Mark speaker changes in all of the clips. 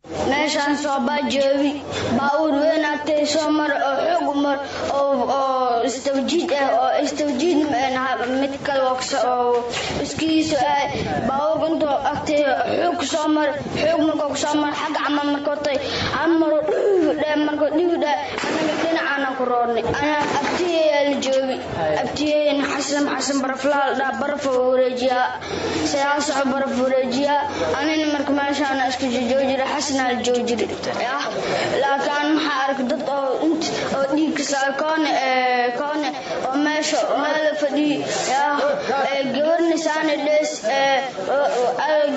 Speaker 1: Meeshaan soo baajoobi baabuur weyn agtay soo mar oo xoog mar oo istawjiid ah oo istawjiid mid kale oo iskiiso ah. Baabuurka intuu agtay xoog soo mar, xoog markuu soo mar xagga camal markuu tay amar dhiw dhe, markuu dhiw dhe anaga dhinacana ku roornay. Anaa abtiyeyaa la joogi, abtiyeena Xasan, Xasan Baraflaal dhaa, baraf wareejiyaa, 9 saco baraf wareejiyaa. Anina marka meeshaana iska joojira, Xasanaa la joogi jiri. Laakiin maxaa ark dad oo oo dhiig koone koone oo meesha meel fadhiyi gabarna saana dhees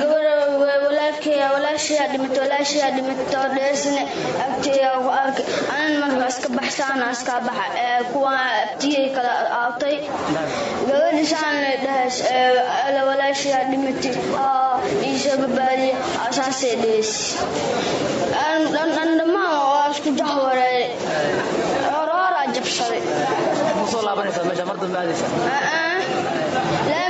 Speaker 1: gabar walaalkeeya walaashayaa dhimatay, walaashayaa dhimatay oo dheesna abtiyeyaa ku arkay. Anina marka iska baxsaana iska baxa kuwa abtiyey kala aabtay. Gabadha saana dhahays, walaashayaa dhimatay, iisoo badbaadiya, saasay dhees. Dhammaan waa isku jahwareeray, horooraa jabsaday.
Speaker 2: Kusoo laabanaysaa meesha mar dambe aadaysaa?
Speaker 1: Laamiga.